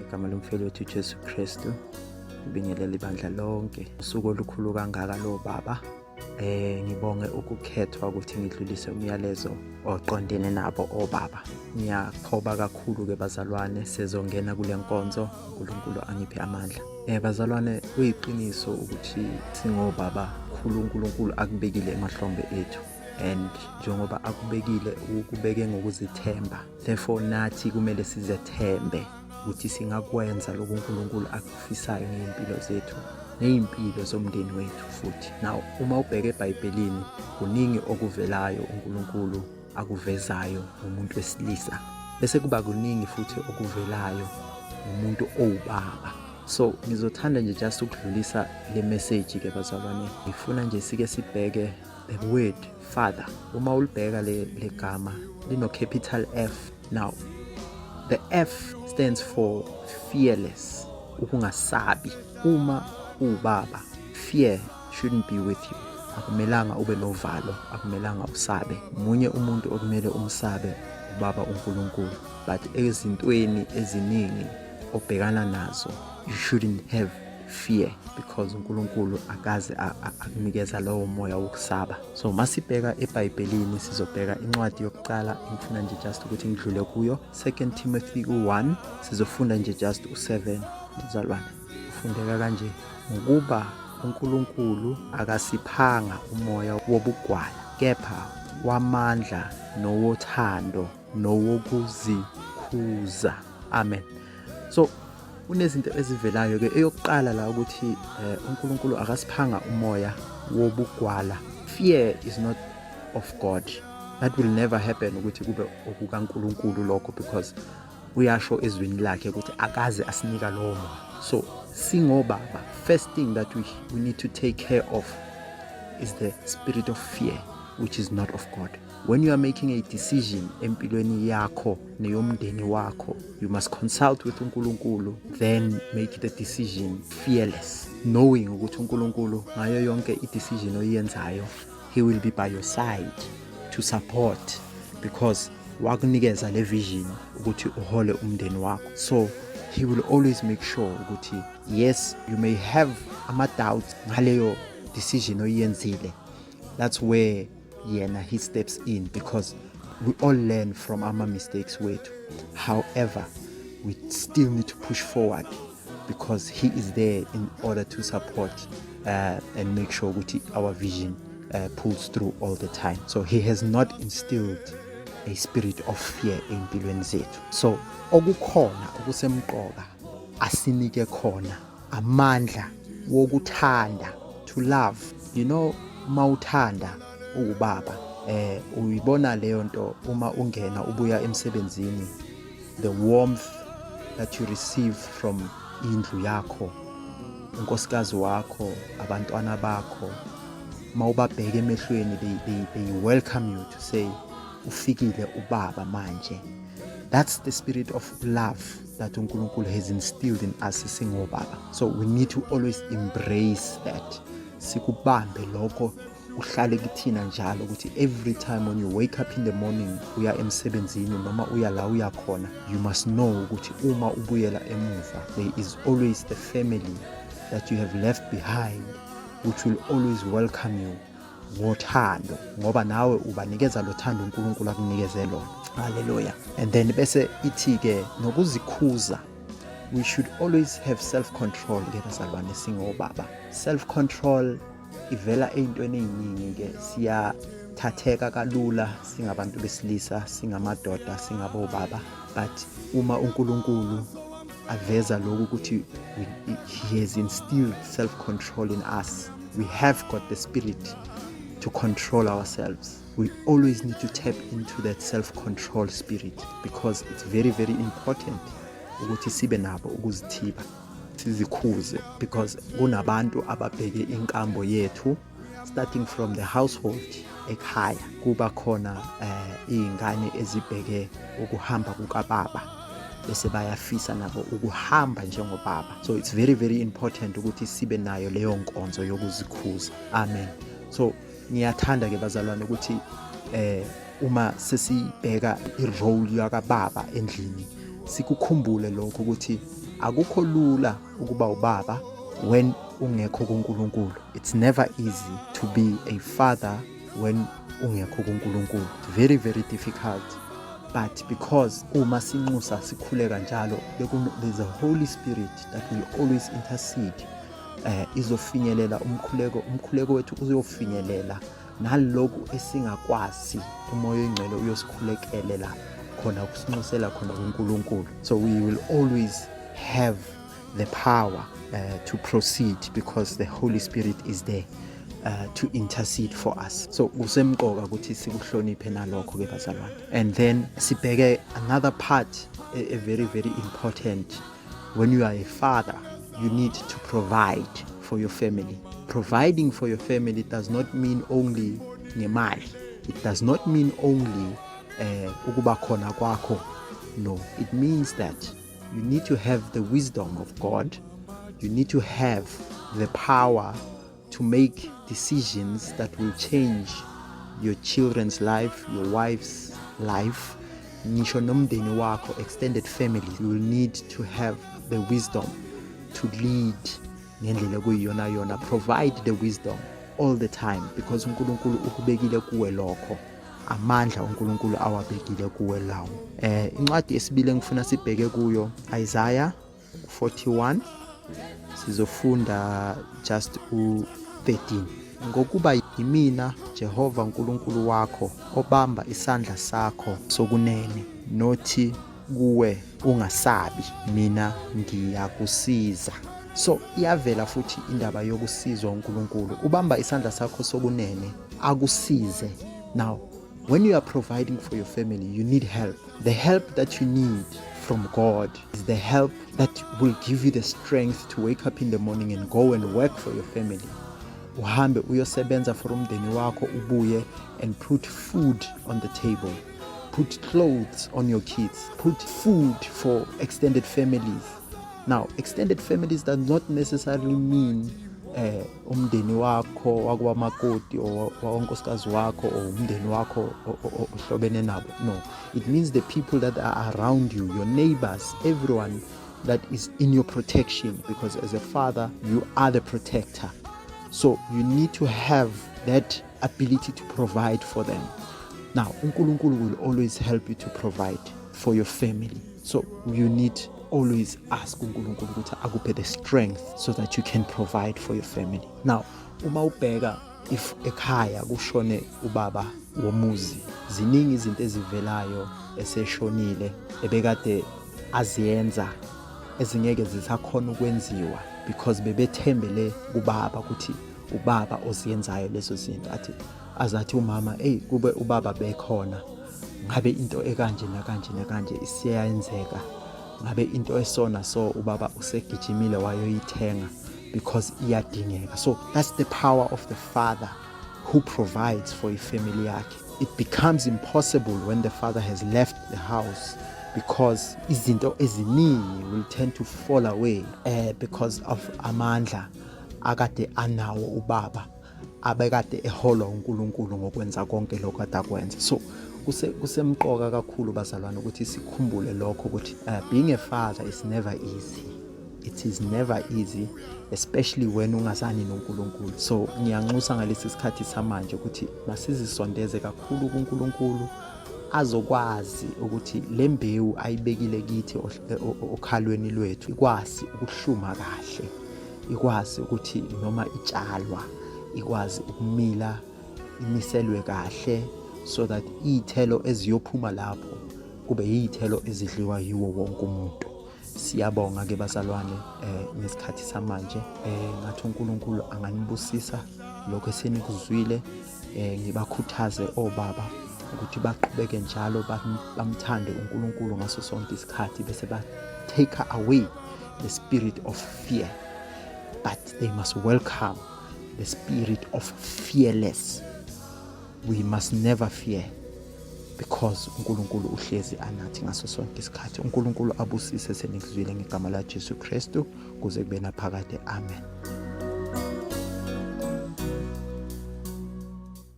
Igama lomfeli wethu Jesu Kristu. Ngibingelela ibandla lonke. Usuku olukhulu kangaka lo baba. Ngibonge ukukhethwa ukuthi ngidlulise umyalezo oqondene nabo obaba. Ngiyakhoba kakhulu ke bazalwane, sizongena kule nkonzo, uNkulunkulu angiphe amandla. Bazalwane, kuyiqiniso ukuthi singobaba khulu uNkulunkulu akubekile emahlombe ethu, and njengoba akubekile, ukubeke ngokuzithemba. Therefore nathi kumele sizethembe ukuthi singakwenza lokhu uNkulunkulu akufisayo ngey'mpilo zethu ney'mpilo zomndeni wethu futhi. Now uma ubheka eBhayibhelini, kuningi okuvelayo uNkulunkulu akuvezayo ngomuntu wesilisa, bese kuba kuningi futhi okuvelayo ngomuntu owubaba. So ngizothanda nje just ukudlulisa le message ke bazalwane. Ngifuna nje sike sibheke the word "father". Uma ulibheka le gama lino capital F. Now the F stands for fearless, ukungasabi. Uma uwubaba, fear shouldn't be with you. Akumelanga ube novalo, akumelanga usabe. Munye umuntu okumele umsabe, ubaba uNkulunkulu, but ezintweni eziningi obhekana nazo you shouldn't have fear, because uNkulunkulu akaze akunikeza lowo moya wokusaba. So masibheka eBhayibhelini, sizobheka incwadi yokuqala engifuna nje just ukuthi ngidlule kuyo, 2 Timothy 1. Sizofunda nje just u7, mzalwane. Ufundeka kanje: "Ngokuba uNkulunkulu akasiphanga umoya wobugwala, kepha wamandla nowothando nowokuzikhuza." Amen. So kunezinto ezivelayo ke. Eyokuqala la ukuthi uNkulunkulu akasiphanga umoya wobugwala. Fear is not of God. That will never happen ukuthi kube okukaNkulunkulu lokho, because uyasho ezwini lakhe ukuthi akaze asinika lowo moya. So singobaba, first thing that we need to take care of is the spirit of fear, which is not of God. When you are making a decision empilweni yakho neyomndeni wakho, you must consult with uNkulunkulu, then make the decision fearless, knowing ukuthi uNkulunkulu ngayo yonke i-decision oyenzayo, he will be by your side to support, because wakunikeza le vision ukuthi uhole umndeni wakho. So he will always make sure ukuthi yes, you may have ama-doubts ngaleyo decision oyenzile. That's where yena he steps in, because we all learn from our mistakes wethu. However, we still need to push forward because he is there in order to support and make sure ukuthi our vision pulls through all the time. So he has not instilled a spirit of fear empilweni zethu. So okukhona okusemqoka asinike khona amandla wokuthanda, to love. Mawuthanda uwubaba, uyibona leyo nto uma ungena ubuya emsebenzini, the warmth that you receive from indlu yakho, unkosikazi wakho, abantwana bakho. Mawubabheka emehlweni, they welcome you to say, "Ufikile ubaba manje." That's the spirit of love that uNkulunkulu has instilled in us singobaba. So we need to always embrace that, sikubambe lokho, uhlale kithina njalo, ukuthi every time when you wake up in the morning, uya emsebenzini noma uya la uya khona, you must know ukuthi uma ubuyela emuva, there is always the family that you have left behind, which will always welcome you ngothando, ngoba nawe ubanikeza lo thando uNkulunkulu akunikeze lona. Haleluya. And then bese ithi ke nokuzikhuza. We should always have self control ke bazalwane singobaba. Self control ivela ey'ntweni ey'ningi ke. Siyathatheka kalula singabantu besilisa, singamadoda, singabobaba, but uma uNkulunkulu aveza lokhu ukuthi he has instilled self control in us, we have got the spirit to control ourselves. We always need to tap into that self control spirit, because it's very, very important ukuthi sibe nabo ukuzithiba, sizikhuze, because kunabantu ababheke inkambo yethu, starting from the household. Ekhaya kuba khona izingane ezibheke ukuhamba kukababa, bese bayafisa nabo ukuhamba njengobaba. So it's very, very important ukuthi sibe nayo leyo nkonzo yokuzikhuza. Amen. So ngiyathanda ke bazalwane ukuthi uma sesibheka i-role yakababa endlini, Sikukhumbule lokho ukuthi akukho lula ukuba ubaba when ungekho kuNkulunkulu. It's never easy to be a father when ungekho kuNkulunkulu. Very, very difficult. But because uma sinxusa sikhuleka njalo, there's a Holy Spirit that will always intercede. Izofinyelela umkhuleko wethu uzofinyelela naloku esingakwazi. UMoya oNgcwele uyosikhulekelela khona, ukusinxusela khona kuNkulunkulu. So we will always have the power to proceed because the Holy Spirit is there to intercede for us. So kusemqoka ukuthi sikuhloniphe nalokho ke, bazalwane. And then sibheke another part, a very, very important. When you are a father, you need to provide for your family. Providing for your family does not mean only ngemali. It does not mean only ukuba khona kwakho. No, it means that you need to have the wisdom of God. You need to have the power to make decisions that will change your children's life, your wife's life, ngisho nomndeni wakho, extended family. You will need to have the wisdom to lead ngendlela ekuyiyona yona. Provide the wisdom all the time because uNkulunkulu ukubekile kuwe lokho, amandla uNkulunkulu awabekile kuwe lawo. Incwadi esibili engifuna sibheke kuyo, Isaiah 41, sizofunda just u-13. "Ngokuba yimina Jehova uNkulunkulu wakho obamba isandla sakho sokunene, nothi kuwe, 'Ungasabi, mina ngiyakusiza.'" So iyavela futhi indaba yokusizwa uNkulunkulu. Ubamba isandla sakho sokunene akusize. Now, when you are providing for your family, you need help. The help that you need from God is the help that will give you the strength to wake up in the morning and go and work for your family. Uhambe uyosebenza for umndeni wakho, ubuye and put food on the table, put clothes on your kids, put food for extended families. Now, extended families does not necessarily mean umndeni wakho wakwamakoti or wankosikazi wakho or umndeni wakho ohlobene nabo. No, it means the people that are around you, your neighbors, everyone that is in your protection, because as a father you are the protector. So you need to have that ability to provide for them. Now, uNkulunkulu will always help you to provide for your family, so you need always ask uNkulunkulu ukuthi akuphe the strength so that you can provide for your family. Now, uma ubheka, if ekhaya kushone ubaba womuzi, ziningi izinto ezivelayo eseshonile ebekade aziyenza ezingeke zisakhona ukwenziwa because bebethembele kubaba, ukuthi ubaba oziyenzayo lezo zinto. Athi azathi umama, "Hey, kube ubaba bekhona, ngabe into ekanje nakanje nakanje isiyayenzeka, ngabe into esona so ubaba usegijimile wayoyithenga because iyadingeka." So that's the power of the father who provides for ifamily yakhe. It becomes impossible when the father has left the house because izinto eziningi will tend to fall away because of amandla akade anawo ubaba abekade eholwa uNkulunkulu ngokwenza konke lokho ade akwenza. So kusemqoka kakhulu, bazalwane, ukuthi sikhumbule lokho ukuthi being a father is never easy. It is never easy, especially when ungazani noNkulunkulu. So ngiyanxusa ngalesi sikhathi samanje ukuthi masizisondeze kakhulu kuNkulunkulu, azokwazi ukuthi le mbewu ayibekile kithi okhalweni lwethu ikwazi ukuhluma kahle, ikwazi ukuthi noma itshalwa ikwazi ukumila, imiselwe kahle, so that iy'thelo eziyophuma lapho kube yiy'thelo ezidliwa yiwo wonke umuntu. Siyabonga ke, bazalwane, ngesikhathi samanje. Ngathi uNkulunkulu anganibusisa lokho esenikuzwile. Ngibakhuthaze obaba ukuthi baqhubeke njalo bamthande uNkulunkulu ngaso sonke isikhathi, bese ba take away the spirit of fear, but they must welcome the spirit of fearless. We must never fear because uNkulunkulu uhlezi anathi ngaso sonke isikhathi. uNkulunkulu abusise senikuzwile ngegama la Jesu Kristu kuze kube naphakade. Amen.